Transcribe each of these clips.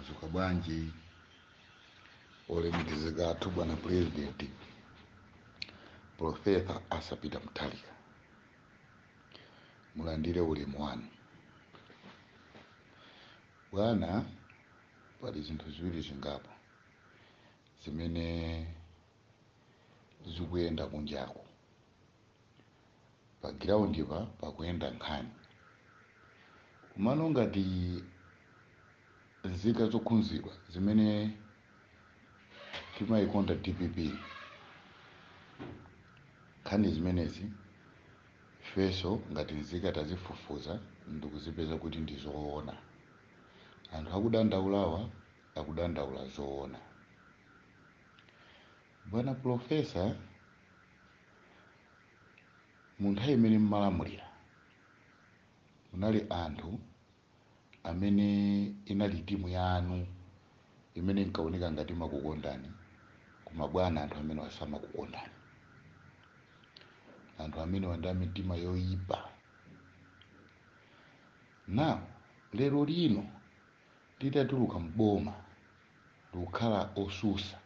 Mwazuka bwanji, olemekezeka athu bwana President Professor Arthur Peter Mutharika, mulandire ulemu wanu bwana. Pali zinthu ziwiri zingapo zimene zikuyenda kunjaku pa ground pa pakuyenda nkhani, kumano ngati nzika zokhunzidwa zimene timayikonda DPP, nkhani zimenezi ifenso ngati nzika tazifufuza ndikuzipeza kuti ndi zoona. Anthu akudandaulawa akudandaula zoona. Bwana Professor, mu nthawi imene mmalamulira munali anthu amene inali timu yanu imene inkaoneka ngati imakukondani, koma bwana, anthu amene samakukondani, anthu amene ndi mitima yoyipa. Now lero lino titatuluka mboma ndikukhala osusa,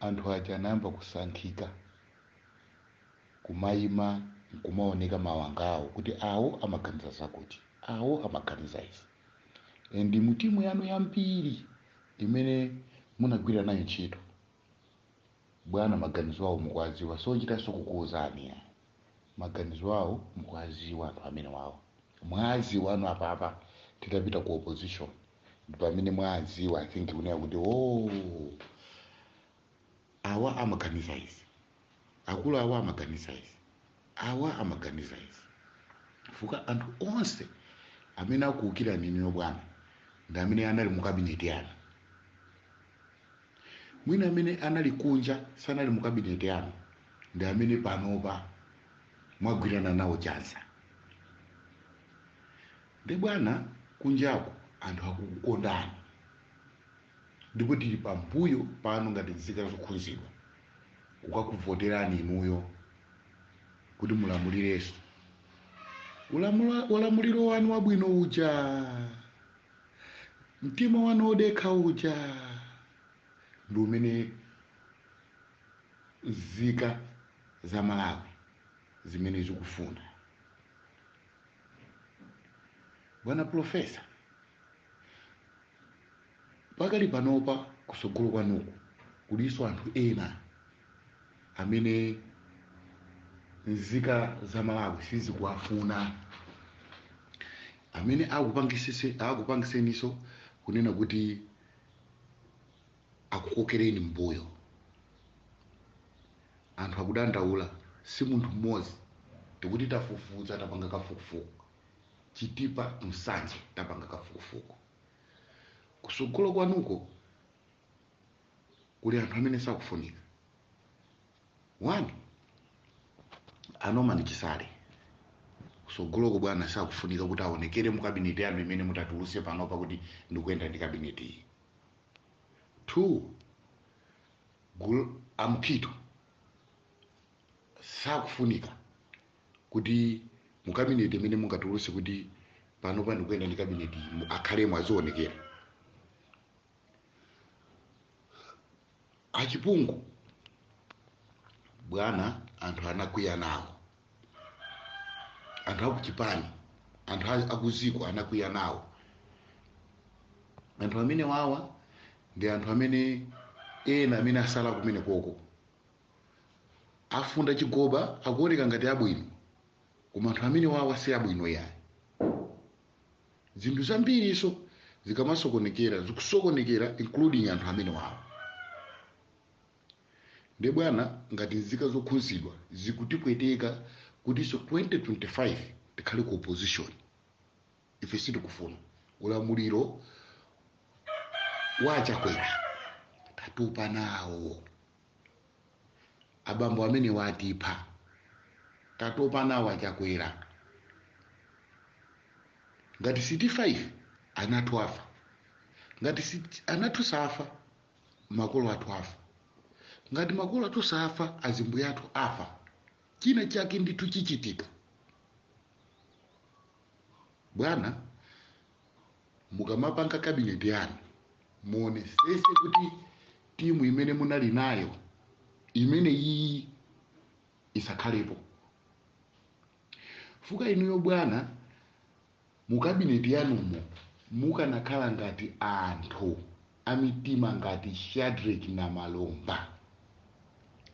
anthu aja anayamba kusankhika, kumayima nkumaoneka mawanga awo kuti awo amaganiza zakuti, awo amaganiza izi. And mu timu yanu yambiri imene munagwira nayo ntchito bwana, maganizo awo mukuwadziwa, sochitanso kukuwuzani ya maganizo awo mukuwadziwa. Anthu amene wawo mwaziwa anu apapa titapita ku opposition ndi pamene mwaziwa. I think kunena kuti, oh, awa amaganiza izi, akulu awa amaganiza izi, awa amaganiza izi. Fuka anthu onse amene akuwukira inuyo bwana ndi amene anali mu kabineti yanu. Mwina amene anali kunja, sanali mu kabineti yanu, ndi amene panopa mwagwirana nawo chanza. Ndi bwana, kunjako anthu akukukondani ndipo tili pambuyo pano ngati nzika zokhuzidwa kukakuvoterani inuyo kuti mulamulirenso. Ulamuliro wanu wabwino uja, mtima wanu wodekha uja, ndi umene nzika za Malawi zimene zikufuna. Bwana Professor, pakali panopa kusogolo kwanuku kulinso anthu ena amene nzika za Malawi sizikuwafuna, amene akupangiseniso kunena kuti akukokereni mbuyo. Anthu akudandaula, si munthu mmodzi. Tikuti tafufuza, tapanga kafukufuku Chitipa, Nsanje, tapanga kafukufuku. Kusogolo kwanuko kuli anthu amene sakufunika. One, a Norman Chisale, kusogoloko bwana sakufunika kuti aonekere mu kabineti yanu imene mutatuluse panopa kuti ndikuyenda ndi kabineti iyi. Two, a Mukhito sakufunika kuti mu kabineti imene mungatuluse kuti panopa ndikuyenda ndi kabineti iyi akhalemo, azionekera. Achipungu bwana, anthu anakwiya nawo, anthu akuchipani, anthu akuziko anakwiya nawo. Anthu amene wawa ndi anthu amene ena amene asala kumene koko afunda chigoba, akuoneka ngati abwino, koma anthu amene wawa si abwino yayi. Zinthu zambiriso zikamasokonekera, zikusokonekera including anthu amene wawa. Ndi bwana, ngati nzika zokhuzidwa zikutipweteka kutinso 2025 tikhale ku opposition. Ife sitikufuna ulamuliro wa Chakwera, tatopa nawo abambo amene watipha, tatopa nawo aChakwera. Ngati sitifa ife, ana athu afa. Ngati ana athu safa, makolo athu afa. Ngati makolo athu safa, azimbuye athu afa. China chake ndithu chichitika. Bwana, mukamapanga kabineti yanu Muonesese kuti timu imene munali nayo imene iyi isakhalepo. Fuka inuyo bwana, mu kabineti yanumo mukanakhala ngati anthu amitima ngati Shadrack na Malomba,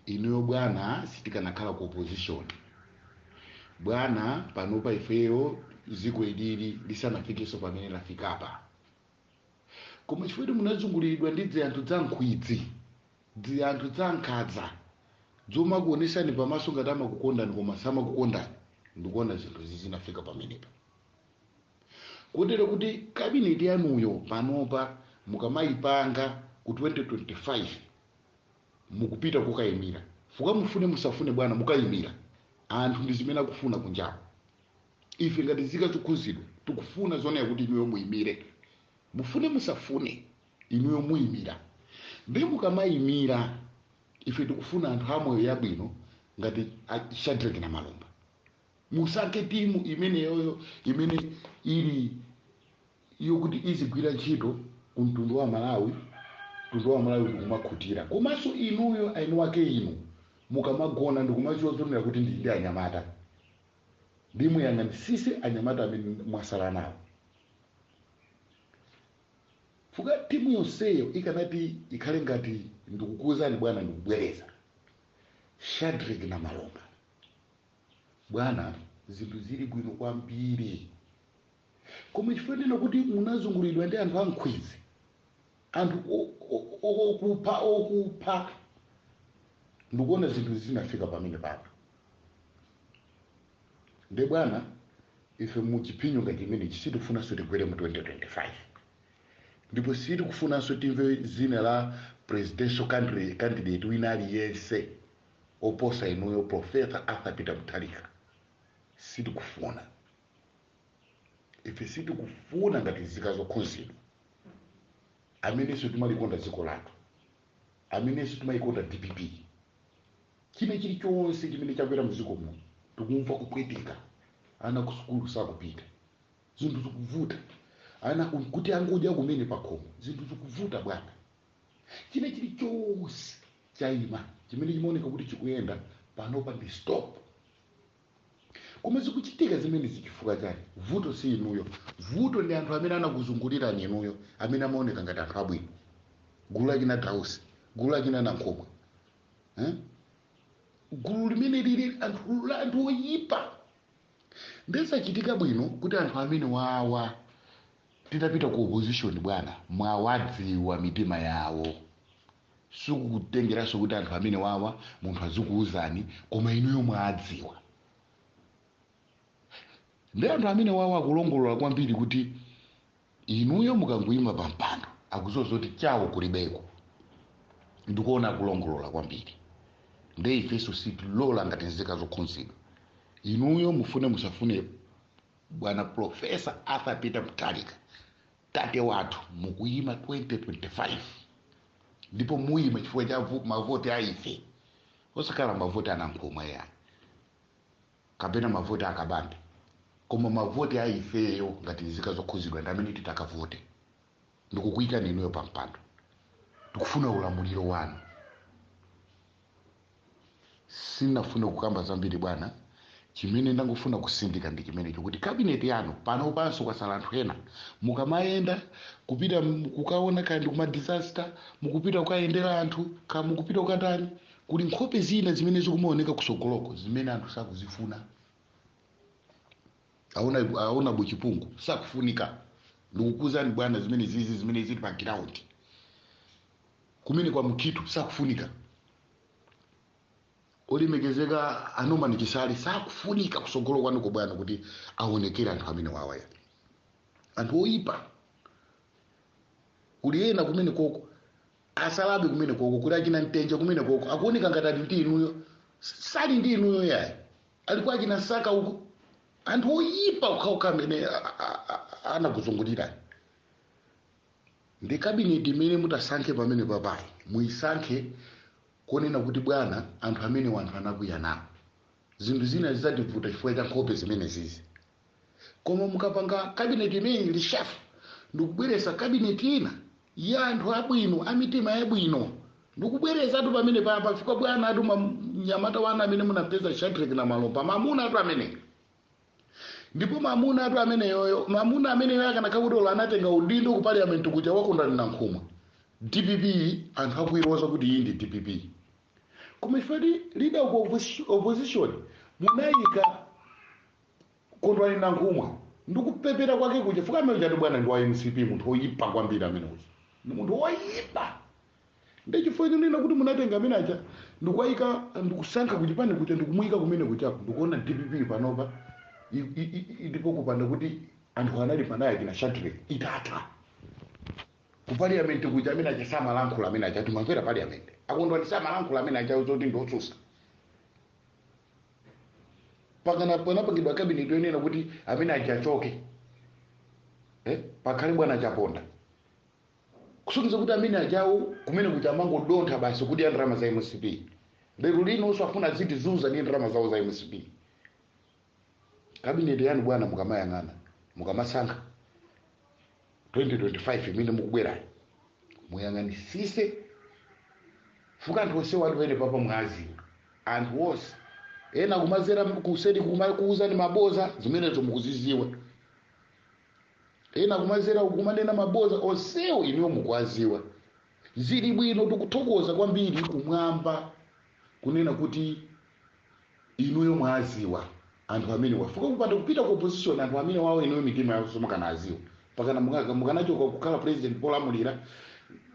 inuyo bwana sitikanakhala ku opposition. Bwana, panopa ifeyo dziko ilili lisanafikenso pamene lafikapa. Koma chifukwa munazunguliridwa ndi dzanthu dza nkhwidzi, dzanthu dza nkhanza, zomakuonesani pamaso ngati amakukondani koma samakukondani, ndikuona zinthu zizinafika pamenepa. Kotero kuti kabineti yanuyo panopa mukamayipanga ku 2025 mukupita kukayimira, fuka mufune musafune bwana mukayimira. Anthu ndi zimene akufuna kunjapo. Ife ngati nzika zokhuzidwa tikufuna zonena kuti inuyo muyimire, mufune musafune inuyo muyimira. Ndi mukamayimira, ife tikufuna anthu amoyo yabwino ngati Shadrack na Malomba. Musankhe timu imeneyoyo imene ili yokuti izigwira ntchito ku mtundu wa Malawi, mtundu wa Malawi ndikumakhutira. Komanso inuyo ainu wake inu mukamagona ndikumadziwa zonena kuti ndili ndi anyamata, ndimuyang'anisise anyamata amene mwasala nawo. Fuka timu yonseyo ikanati ikhale ngati, ndikukuwuzani bwana, ndikubwereza, Shadrack na Malomba bwana, zinthu zili bwino kwambiri. Koma chifukwa ndina kuti munazungulidwa ndi anthu ankhwidzi, anthu okupha okupha, ndikuona zinthu zinafika pamene papa. Nde bwana, ife muchipinyo ngati chimenechi sitikufunanso tigwere mu 2025, ndipo sitikufunanso timve zina la presidential candidate wina aliyense oposa inuyo Professor Arthur Peter Mutharika. Sitikufuna ife, sitikufuna ngati nzika zokhuzidwa amenenso timalikonda dziko lathu, amenenso timayikonda DPP. Chine chilichonse chimene chakwera mdziko muno tikumva kupweteka. Ana ku sukulu sakupita, zinthu zikuvuta. Ana kuti angodya kumene pakhomo, zinthu zikuvuta bwana. Chine chilichonse chayima, chimene chimaoneka kuti chikuyenda panopa ndi stop. Koma zikuchitika zimene zichifukwa chani? Vuto si inuyo, vuto ndi anthu amene anakuzungulirani inuyo, amene amaoneka ngati anthu abwino, gulu lachina Dausi, gulu lachina Nankhumwe, eh? Gulu limene lili anthu la anthu oyipa. Ndisachitika bwino kuti anthu amene wawa titapita ku opposition bwana, mwawadziwa mitima yawo. Sikukutengeranso kuti anthu amene wawa munthu azikuwuzani, koma inuyo mwadziwa. Ndi anthu amene wawa akulongolola kwambiri kuti inuyo mukangoyima pa mpando akudziwa zoti chawo kulibeko. Ndikuona akulongolola kwambiri. Nde ifenso sitilola ngati nzika zokhuzidwa. Inuyo mufune musafune bwana Professor Arthur Peter Mutharika, tate wathu, mukuyima 2025, ndipo muyima chifukwa cha mavoti a ife, osakhala mavoti a Nankhumwe yani kapena mavoti akabambe, koma mavoti a ifeyo ngati nzika zokhuzidwa ndi amene titakavote ndikukuyikani inuyo pa mpando. Tikufuna ulamuliro wanu. Sinafune kukamba zambiri bwana. Chimene ndangofuna kusindika ndi chimenecho, kuti kabineti yanu pano panso kwasala anthu ena. Mukamayenda kupita kukaona kandi kuma disaster, mukupita kukayendera anthu ka mukupita kukatani, kuli nkhope zina zimene zikumaoneka kusogoloko zimene anthu sakuzifuna. Aona buchipungu sakufunika. Ndikukuzani bwana, zimene zizi zimene zili pa ground kumene kwa Mkhitu sakufunika. Olemekezeka a Norman Chisale sakufunika kusogolo kwanuko bwana, kuti aonekere anthu amene wawaya anthu oyipa. Kuli ena kumene koko asalabe, kumene koko kuli achina Mtenje, kumene koko akuoneka ngati ali ndi inuyo, sali ndi inuyo yayi, ali kwa achina Saka uko. Anthu oyipa okhaokha amene anakuzungulirani. Ndi kabineti imene mutasankhe pamene papayi, muyisankhe konena kuti bwana, anthu amene wanthu anakwiya nawo, zinthu zina zidzativuta chifukwa cha nkhope zimene zizi. Koma mukapanga kabineti imene ili reshuffle ndikubweresa kabineti ina Ya anthu abwino, amitima yabwino. Ndikubwerezatu pamene papa fika bwana atu mnyamata wana amene munapeza, Shadrack na Malomba, mamuna atu amene, ndipo mamuna atu ameneyoyo, mamuna ameneyo akanakhala kuti olo anatenga udindo ku parliament kuja wakondani na Nkhumwa, DPP anthu akuiroza kuti iyi ndi DPP. Koma ifati leader of opposition munayika Kondwani na Nkhumwa, ndikupepera kwake kuja fuka amene chati bwana ndi wa MCP, munthu woyipa kwambiri amene uja, ndi munthu woyipa. Ndichifukwa chonena kuti munatenga amene aja ndikuwayika, ndikusankha kuchipani kuja, ndikumuyika kumene kuchako, ndikuona DPP panopa ndipo kupanda kuti anthu anali panayi kina Shadrack itatha ku parliament kuja, amene aja samalankhula, amene aja timamvera parliament, akondwani samalankhula, amene aja zoti ndiotsutsa. Pakana panapangidwa cabinet yonena kuti amene aja achoke, pakhale bwana Chaponda, kusonyeza kuti amene ajawo kumene kuti amangodontha basi kudya ndalama za MCP. Lero linonso afuna zitizunza ndi ndalama zawo za MCP. Cabinet yanu bwana, mukamayang'ana, mukamasankha 2025 imene mukubwerayo, muyang'anisise fuka anthu onse watu pene papa mwaziwa anthu onse. Ena kumazera kuseri kuuzani maboza, zimenezo mukuziziwa. Ena kumazera kumanena maboza, onsewo inuyo mukuwaziwa. Zili bwino, tikuthokoza kwambiri kumwamba kunena kuti inuyo mwaziwa anthu amene wafuka kupanda kupita ku opposition. Anthu amene wawo inuyo mitima yawo mukanaziwa pakana mukanachoka kukhala president polamulira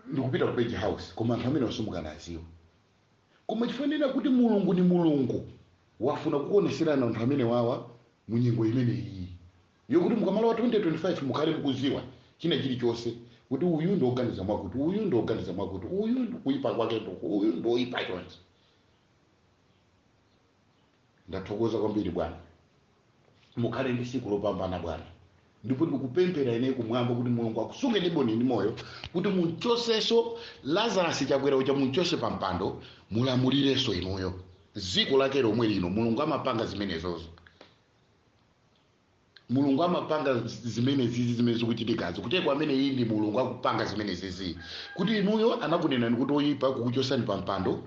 ndikupita ku Page House, koma anthu amene wasomukanaziwa. Koma chifanira kuti Mulungu ni Mulungu, wafuna kukuoneserani anthu amene wawa munyengo imene iyi yokuti mukamalowa 2025 mukhale mukuziwa china chilichonse, kuti uyu ndioganiza mwakuti, uyu ndioganiza mwakuti, uyu ndikuyipa kwake ndoku, uyu ndoyipa chonse. Ndathokoza kwambiri bwana, mukhale ndi siku lopambana bwana. Ndipo ndikupemphera ine kumwamba kuti Mulungu akusunge ndi boni ndi moyo, kuti munchosenso Lazarus Chakwera uja, munchose pampando, mulamulirenso inuyo dziko lake lomwe lino. Mulungu amapanga zimenezozo, Mulungu amapanga zimene zizi zimene zikuchitikazi kuteko amene iyi ndi Mulungu akupanga zimene zizi, kuti inuyo anakunenani kuti oyipa, kukuchosani pampando.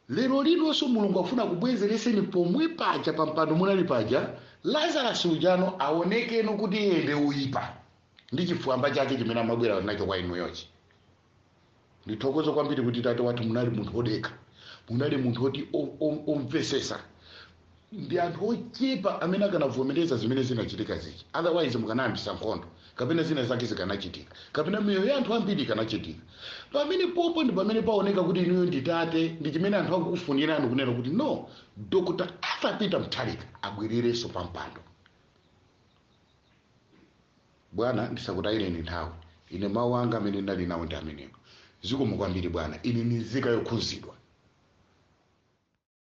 Lero linonso Mulungu afuna kubwezereseni pomwe paja pampando munali paja. Lazarus ujano aonekeno kuti iye ndi oyipa ndi chifwamba chake chimene amabwera nacho kwa inuyochi. Ndithokoze kwambiri kuti tate wathu munali munthu wodekha, munali munthu woti omvesesa. Ndi anthu ochepa amene akanavomereza zimene zinachitika ziji, otherwise mukanayambisa nkhondo kapena zina zake zikanachitika, kapena miyoyo ya anthu ambiri ikanachitika. Pamene popo ndi pamene paoneka kuti inuyo ndi tate, ndi chimene anthu akukufunirani kunena kuti no, Dr Arthur Peter Mutharika abwererenso pampando. Bwana, ndisakutayireni nthawi. Ine mawu anga amene ndali nawo ndi amenewo. Zikomo kwambiri bwana, ine ni nzika yokhuzidwa.